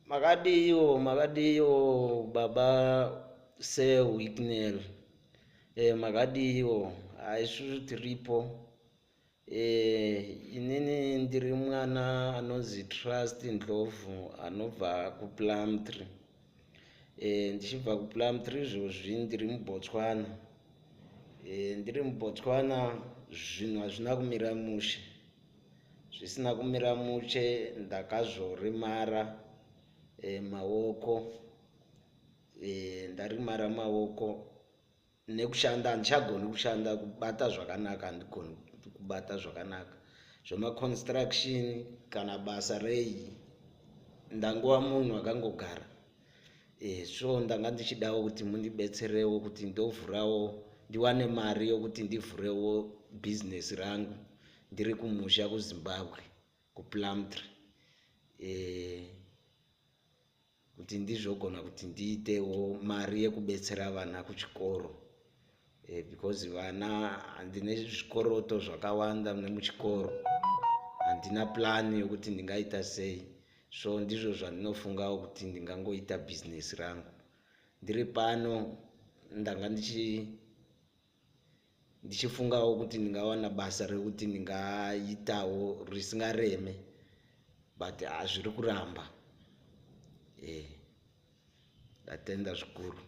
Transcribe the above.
Makadiiwo, makadiiwo baba Sir Wicknell. Makadiiwo, isusu tiripo. Inini ndiri mwana anonzi Trust Ndlovu anobva kuPlumtree. Ndichibva kuPlumtree izvozvi ndiri muBotswana. Ndiri muBotswana zvinhu hazvina kumira mushe. Zvisina kumira mushe ndakazoremara maoko. Ndaremara maoko nekushanda handichagoni kushanda, kubata zvakanaka handigoni kubata zvakanaka. Zvemaconstruction kana basa rei ndangova munhu akangogara. So ndanga ndichidawo kuti mundibetserewo kuti ndovhurawo, ndiwane mari yokuti ndivhurewo bhizinesi rangu ndiri kumusha kuZimbabwe kuPlumtree. Kuti ndizogona kuti ndiitewo mari yekubetsera vana kuchikoro. Because vana handine zvikoroto zvakawanda nemuchikoro, handina plan yokuti ndingaita sei. So ndizvo zvandinofungawo kuti ndingangoita bhizinesi rangu ndiri pano. Ndanga ndichifungawo kuti ndingawana basa rekuti ndingaitawo risingareme, but hazviri kuramba. Ndatenda zvikuru.